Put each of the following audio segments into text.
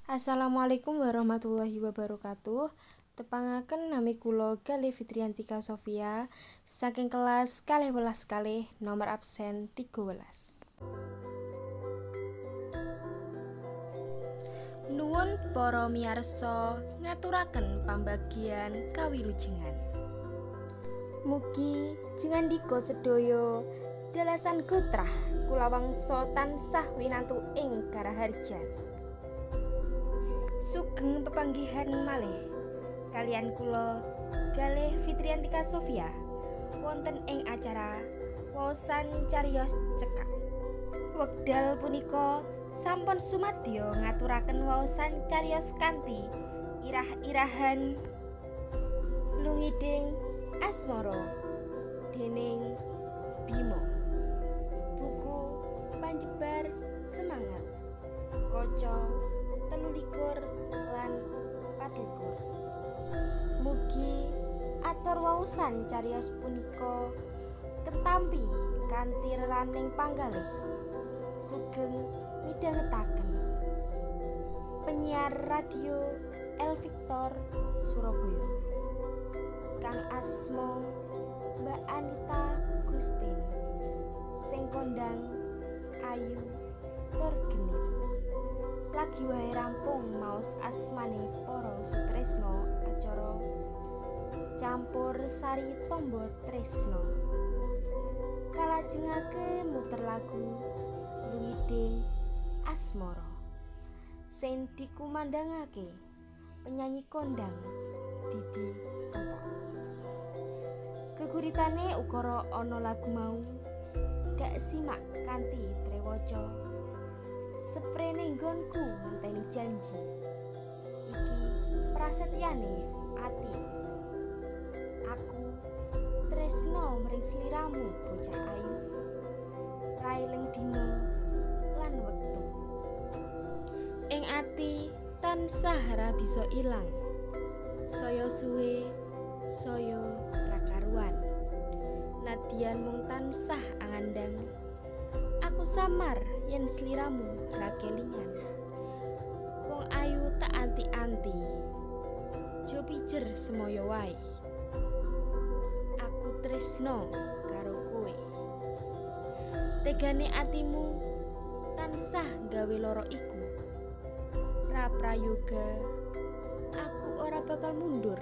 Assalamualaikum warahmatullahi wabarakatuh. Tepangaken nami kula Galih Fitriantika Sofia saking kelas 12 nomor absen 13. Nuwun para miyarsa ngaturaken pambagian kawilujengan. Mugi jengandika sedaya dalasan gotrah kulawangsa tansah winantu ing karaharjan. Sugeng pepanggihan malih kalian kula Galih Fitriantika Sofia wonten ing acara waosan cariyos cekak. Wekdal punika sampun sumadyo ngaturaken waosan cariyos kanthi irah-irahan Lungiding Asmara dening Bima. Buku Panjebar Semangat Kaca 23 lan 24. Mugi atur waosan cariyos punika ketampi kanthi reraning panggalih. Sugeng midhangetaken. Penyiar radio El Victor Surabaya. Kang asma Mbak Anita Gustin. Sing kondang ayu tur genit. Lagi wae rampung maos asmane para sutresna acara Campur Sari Tombo Tresno. Kalajengake muter lagu Lungiding Asmara sing dikumandhangake penyanyi kondang Didi Kempot. Geguritane ukara ana lagu mau dak simak kanthi trewaca. Seprene nggonku ngenteni janji. Iki prasetyane ati. Aku tresno mring sliramu bocah ayu. Raeleng dina lan wektu. Ing ati tansah ra bisa ilang. Saya suwe, saya ra karuan. Nadyan mung tansah angandang. Aku samar yen sliramu ra kelingan. Wong ayu tak anti-anti. Jo pijer semoyo wae. Aku tresno karo kowe. Tegane atimu tansah gawe lara iku. Ra prayoga, aku ora bakal mundur.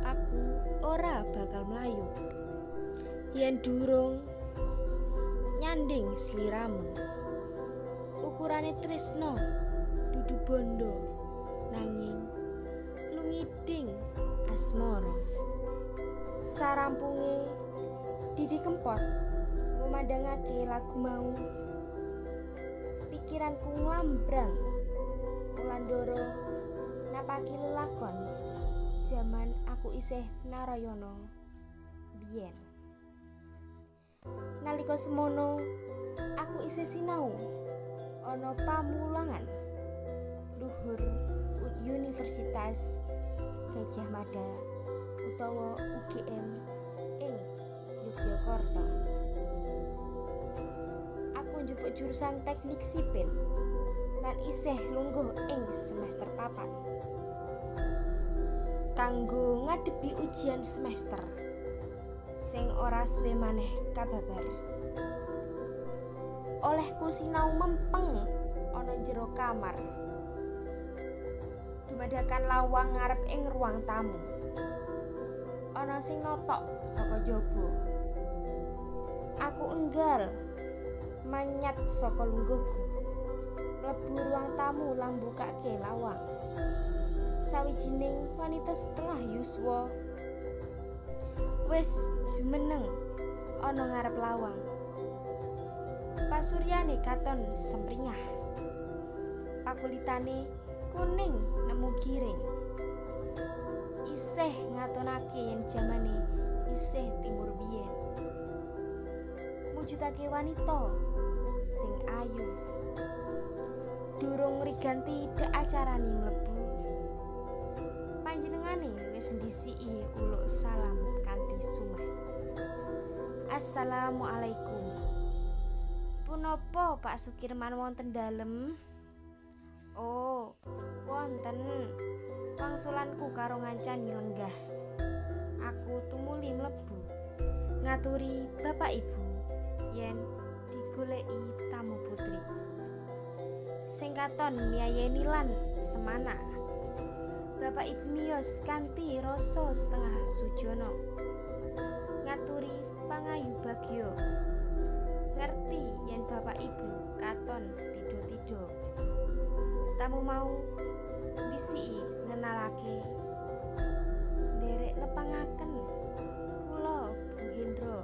Aku ora bakal mlayu. Yen durung nyanding sliramu. Ukurane tresno dudu bondo nanging lungiding asmara. Sarampunge Didi Kempot ngumandhangake lagu mau, pikiranku nglambrang Wulandara napaki lelakon jaman aku isih Narayana biyen. Nalika semono aku isih sinau ana pamulangan luhur Universitas Gadjah Mada utawa UGM ing Yogyakarta. Aku njupuk jurusan Teknik Sipil lan isih lungguh ing semester 4. Kanggo ngadepi ujian semester sing ora suwe maneh kababar. Olehku sinau mempeng ana jero kamar. Dumadakan lawang ngarep ing ruang tamu. Ana sing notok saka jaba. Aku enggal manyat saka lungguhku. Mlebu ruang tamu lan mbukake lawang. Sawijining wanita setengah yuswa wis jumeneng ana ngarep lawang. Pasuryane katon semringah. Pakulitane kuning nemu giring. Isih ngatonake yen jamane isih timur biyen. Mujudake wanita sing ayu. Durung riganti dek acarane mlebu. Panjenengane wis ndhisiki uluk salam kanthi sumeh. Assalamualaikum. Punapa Pak Sukirman wonten dalem? Oh, Wangsulanku karo ngancani lenggah. Aku tumuli mlebu ngaturi bapak ibu yen digoleki tamu putri. Sing katon miyayeni lan semana. Bapak ibu miyos kanthi rasa setengah sujana. Ngaturi pangayu bagya. Ngerti yen bapak ibu katon tido-tido. Tamu mau disiki ngenalake. Nderek nepangaken kula Bu Hendra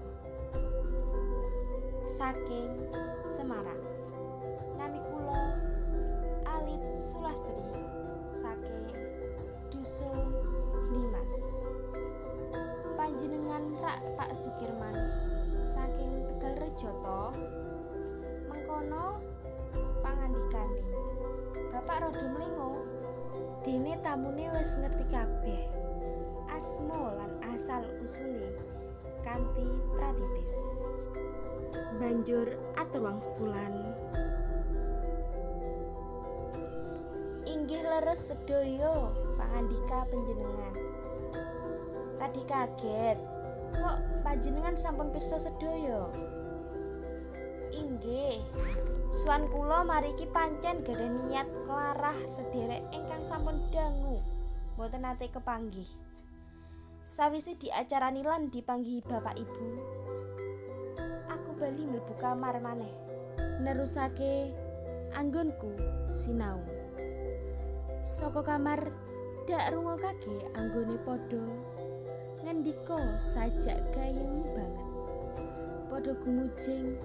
saking Semarang. Nami kula Alit Sulastri saking Dusun Limas. Panjenengan rak Pak Sukirman saking Tegalrejo to? Mengkono pangandikane. Bapak rada mlengo. Dene tamune wis ngerti kabeh asma lan asal usule kanthi pratitis. Banjur atur wangsulan. Inggih leres sedaya pangandika panjenengan. Tadi kaget, kok panjenengan sampun pirsa sedaya? Inggih, suwan kula mariki pancen gadah niat nglarah sederek ingkang sampun dangu mboten nate kepanggih. Sawise diacarani lan dipanggihi bapak ibu, aku bali mlebu kamar maneh nerusake anggonku sinau. Saka kamar dak rungokake anggone padha ngendika sajak gayeng banget. Padha gumujing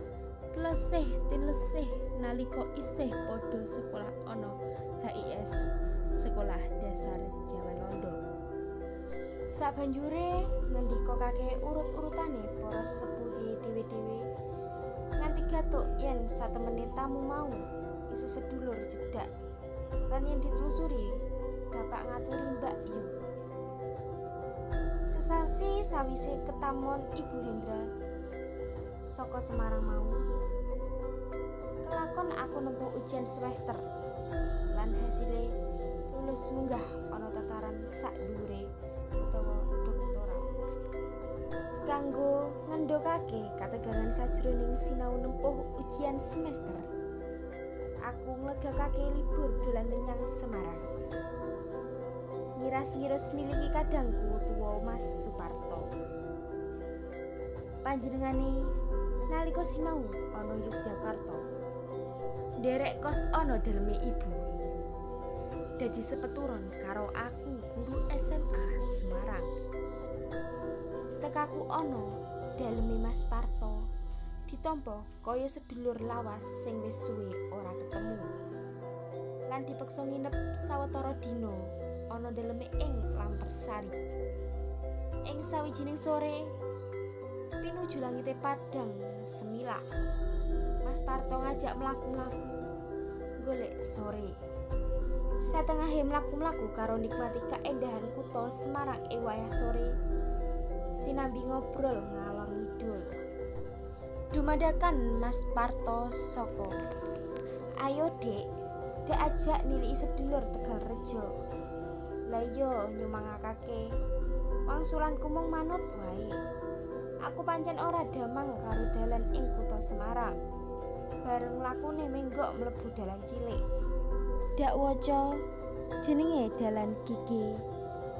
tlesih tinlesih nalika isih padha sekolah ana HIS, Sekolah Dasar Jaman Londo. Sabanjure ngendikake urut-urutane para sesepuhe dhewe-dhewe nganti gatuk yen satemene tamu mau isih sedulur cedhak lan yen ditelusuri bapak ngaturi Mbak Yu. Sesasi sawise ketamon Ibu Hendra saka Semarang mau, kelakon aku nempuh ujian semester lan hasile lulus munggah ana tataran sak dhuwure utawa doktoral. Kanggo ngendhokake kategangan sajroning sinau nempuh ujian semester, aku nglegakake libur dolan menyang Semarang. Ngiras-ngirus niliki kadangku tuwa Mas Suparto. Panjenengane nalika sinau ana Yogyakarta, nderek kos ana daleme ibu. Dadi sepeturon karo aku guru SMA Semarang. Tekaku ana daleme Mas Parto ditampa kaya sedulur lawas sing wis suwe ora ketemu. Lan dipeksa nginep sawetara dina ana daleme ing Lampersari. Ing sawijining sore pinuju langite padang semilak, Mas Parto ngajak mlaku-mlaku golek sore. Satengahe mlaku-mlaku karo nikmati kaendahan kutha Semarang ing wayah sore, sinambi ngobrol ngalor ngidul. Dumadakan Mas Parto saka, "Ayo Dek, dek ajak niliki sedulur Tegalrejo." Lah iya nyumangakake, wangsulanku mung manut wae. Aku pancen ora damang karo dalan ing kutha Semarang. Bareng lakune menggok mlebu dalan cilik. Dak waca jenenge dalan Gigi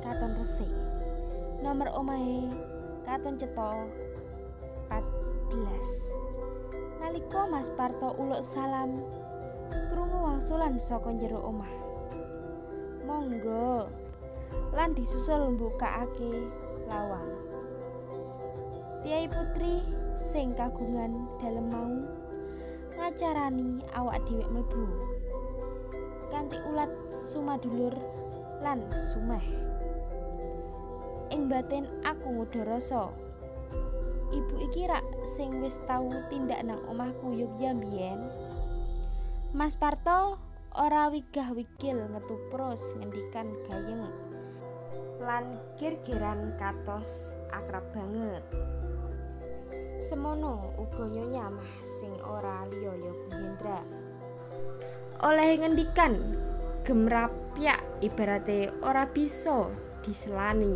katon resik. Nomor omahe katon cetha 14. Nalika Mas Parto uluk salam, krungu wangsulan saka jero omah. Monggo. Lan disusul mbukakake lawang. Piyai putri sing kagungan dalem mau ngacarani awak dhewek mlebu kanthi ulat sumadulur lan sumeh. Ing batin aku ngudha rasa, ibu iki rak sing wis tau tindak nang omahku Yogya mbiyen. Mas Parto ora wigah-wigil ngetupros ngendikan gayeng lan gergeran katos akrab banget. Semono uga nyonya mah sing ora liya ya Bu Hendra. Oleh ngendikan Gemrapyak ibarate ora bisa diselani.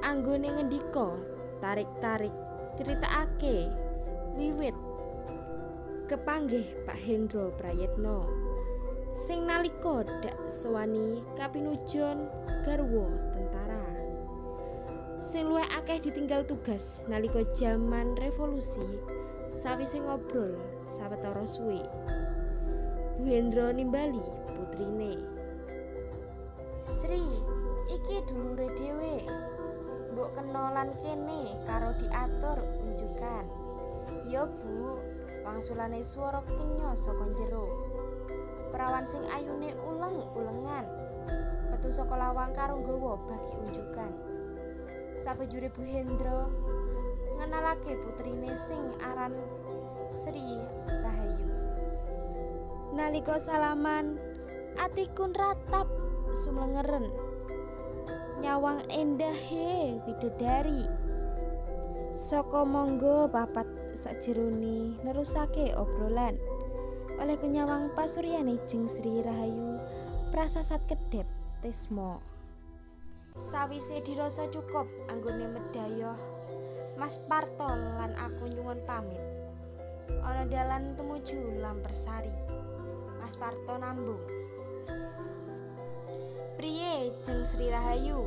Anggone ngendika tarik-tarik nyritakake wiwit kepanggih Pak Hendro Prayitno sing nalika dak sowani kapinujon garwa tentara sing luwih akeh ditinggal tugas nalika jaman revolusi. Sawise ngobrol sawetara suwe, Bu Hendro nimbali putrine. "Sri, iki dulure dhewe. Mbok kenalan kene karo diatur unjukan." "Ya, Bu," wangsulane swara kenya saka njero. Perawan sing ayune uleng-ulengan metu saka lawang karo nggawa bagi unjukan. Sabanjure Bu Hendro ngenalake putrine sing aran Sri Rahayu. Nalika salaman, atiku nratap sumlengeren. Nyawang endahe widodari. Saka mangga papat sakjerone nerusake obrolan. Oleh kenyawang pasuryane jeng Sri Rahayu prasasat kedhep tesma. Sawise dirasa cukup anggone medayoh, Mas Parto lan aku nyuwun pamit. Ana dalan tumuju Lampersari. Mas Parto nambung. "Priye jeng Sri Rahayu?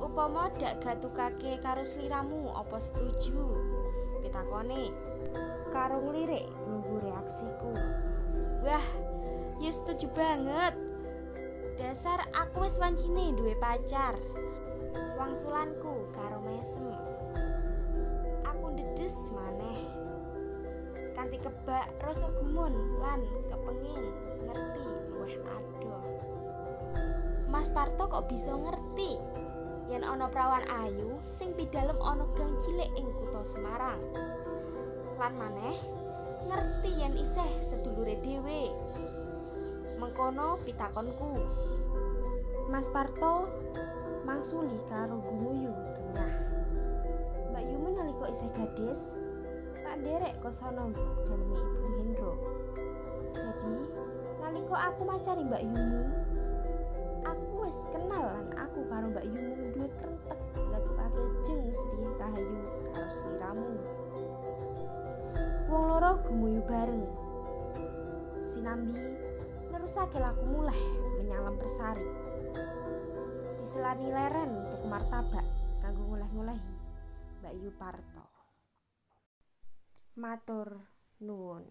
Upama dak gatukake karo sliramu apa setuju?" pitakone karo nglirik nunggu reaksiku. "Wah, ya setuju banget. Dasar aku wis wancine duwe pacar." Wangsulanku karo mesem. Aku ndedes maneh. Kanthi kebak rasa gumun lan kepengin ngerti luwih adoh. Mas Parto kok bisa ngerti yen ana prawan ayu sing pidalem ana gang cilik ing kutha Semarang. Lan maneh ngerti yen isih sedulure dhewe. Mengkono pitakonku. Mas Parto mangsuli karo gumuyu renyah. "Mbak Yumu nalika isih gadis, tak nderek kosono daleme Ibu Hendro. Dadi nalika aku mancari Mbak Yumu, aku wis kenal lan aku karo Mbak Yumu duwe krentek gatukake jeng Sri Rahayu karo sliramu." Wong loro gumuyu bareng. Sinambi nerusake laku mulih menyang Lampersari. Diselani leren tuku martabak kanggo ngoleh-ngolehi Mbak Yu Parto. Matur nuwun.